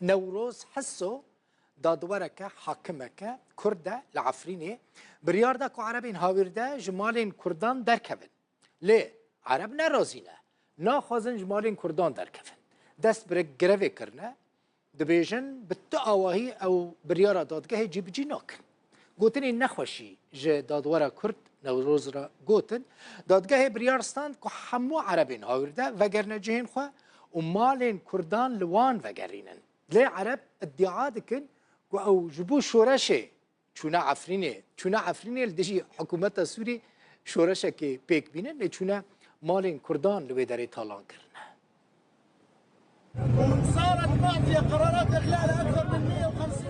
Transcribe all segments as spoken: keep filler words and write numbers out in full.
Newroz Hiso, dadwereke, hakimeke Kurd e li Efrînê, biryar da ku Erebên hawîrde ji malên Kurdan derkevin. Lê Ereb nerazî ne. Naxwazin ji malên Kurdan derkevin. Dest bi grevê kirine. Dibêjin, bi tu awahî ew biryara dadgehê cîbicî nakin. Gotinên nexweşî ji dadwera Kurd Newroz re gotin, dadgehê biryar stand ku hemû Erebên hawîrde vegerine cihên xwe û malên Kurdan li wan vegerînin. Lê Ereb îdia dikin ku ew ji bo şoreşê çûne Efrînê, çûne Efrînê li dijî hikûmeta Sûrî şoreşekê pêk bînin, lê çûne malên Kurdan li wê derê talan kirine.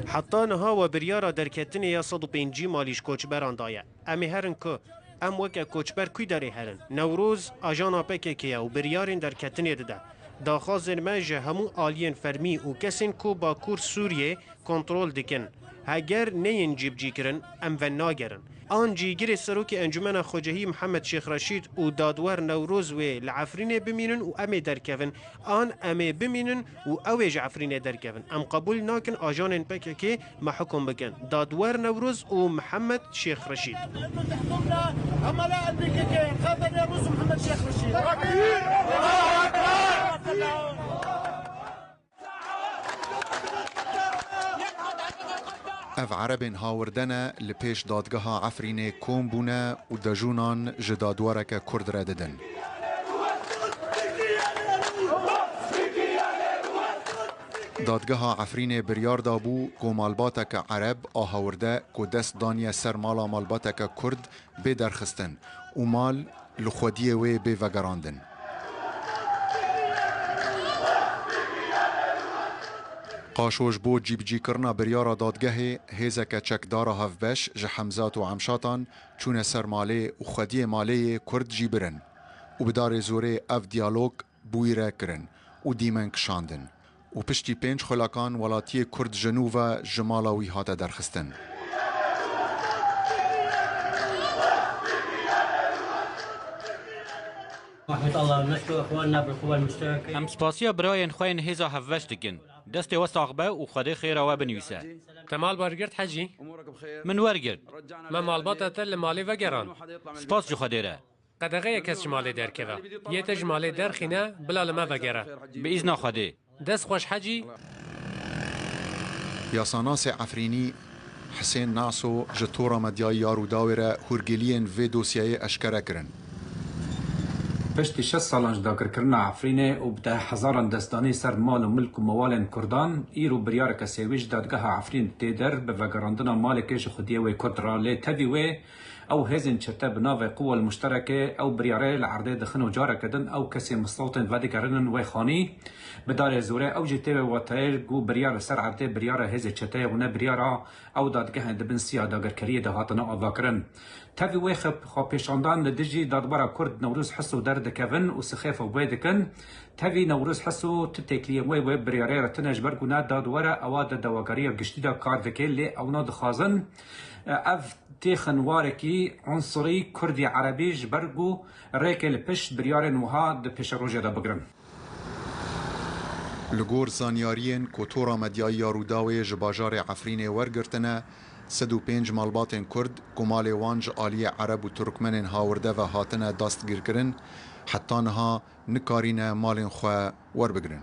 Heta niha we biryara derketinê ya sed û pêncî malî ji koçberan daye. Em ê herin ku? Em weke koçber kû derê herin? Newroz ajana P K K ye û biryarên derketinê dide. Daxwazên me ji hemû aliyên fermî û kesên ku Bakur Sûriyê kontrol dikin. Heger neyên cîbicîkirin, em venagerin. An cîgirê Serokê Encûmena Xwecehî Mihemed Şêx Reşîd û dadwer Newroz wê li Efrînê bimînin û em ê derkevin, an em ê bimînin û ew ê ji Efrînê derkevin. Em qebûl nakin ajanên P K K me hukum bikin. Dadwer Newroz û Mihemed Şêx Reşîd. Ev Erebên hawirde ne li pêş dadgeha Efrînê kom bûne û dejûnan ji dadwereke Kurd re didin. Dadgeha Efrînê biryar dabû ku malbateke Ereb a hawirde ku dest daniye ser mala malbateke Kurd bê derxistin û mal li xwediyê wê bê vegerandin. Qaşo ji bo cîbicîkirina biryara dadgehê hêzeke çekdara hevbeş ji Hemzat û Emşatan çûne ser malê û xwediyê malê yê Kurd jî birin û bi darê zorê ev diyalog bi wî re kirin û dîmen kişandin û piştî pênc xulakan welatiyê Kurd ji nû ve ji mala wî hate derxistin. Em spasiya birayên xwe yên hêza hevbeş dikin. Destê we sax be û Xwedê xêra we binivîse. Te mal wergirt Hecî? Min wergirt. Me malbata te li malê vegerand. Spas ji Xwedê re. Qedexeye kes ji malê derkeve. Yê te ji malê derxîne, bila li me vegere. Bi îzna Xwedê. Dest xweş Hecî. Yasanasê Efrînî Hisên Naso ji tora medyayî ya Rûdawê re hûrgiliyên vê dosyeyê eşkere kirin. Piştî şeş salan ji dagirkirina Efrînê û bi deh hezaran destdanî ser mal û milk û mewalên Kurdan, îro biryareke sêwî ji dadgeha Efrîn tê der bi vegerandina malekê ji xwediyê wê Kurd re. Lê tevî wê, Ew hêzên çete bi navê Quwel Muşterekê ew biryarê li erdê dixin û careke din ew kesê mislotên vedigerînin wê xanî. Bi darê zorê ew jî tê wê wateyê ku biryar li ser erdê biryara hêzê çeteyê û ne biryara ew dadgehên di bin siya dagirkeriyê de hatine avakirin. Tevî wê xwe-, xwepêşandan li dijî dadwera Kurd Newroz Hiso derdikevin û sixêfa wê dikin. Tevî Newroz Hiso tu têkiliyên wê wê biryarê re tune ji ber ku ne dadwer e, ewa di dawageriya giştî de kar dike, lê ewna dixwazin, e, ev têxin warekî unsurî Kurdî Erebî ji ber ku rêkê li pişt biryarên wiha di pêşerojê de bigirin. Li gor zanyariyên ku Tora Medyayî ya Rûdawê ji bajarê Efrînê wergirtine, sed û pênc malbatên Kurd ku malê wan ji aliyê Ereb û Turkmenên hawirde ve hatine dastgîrkirin, heta niha nikarîne malên xwe werbigirin.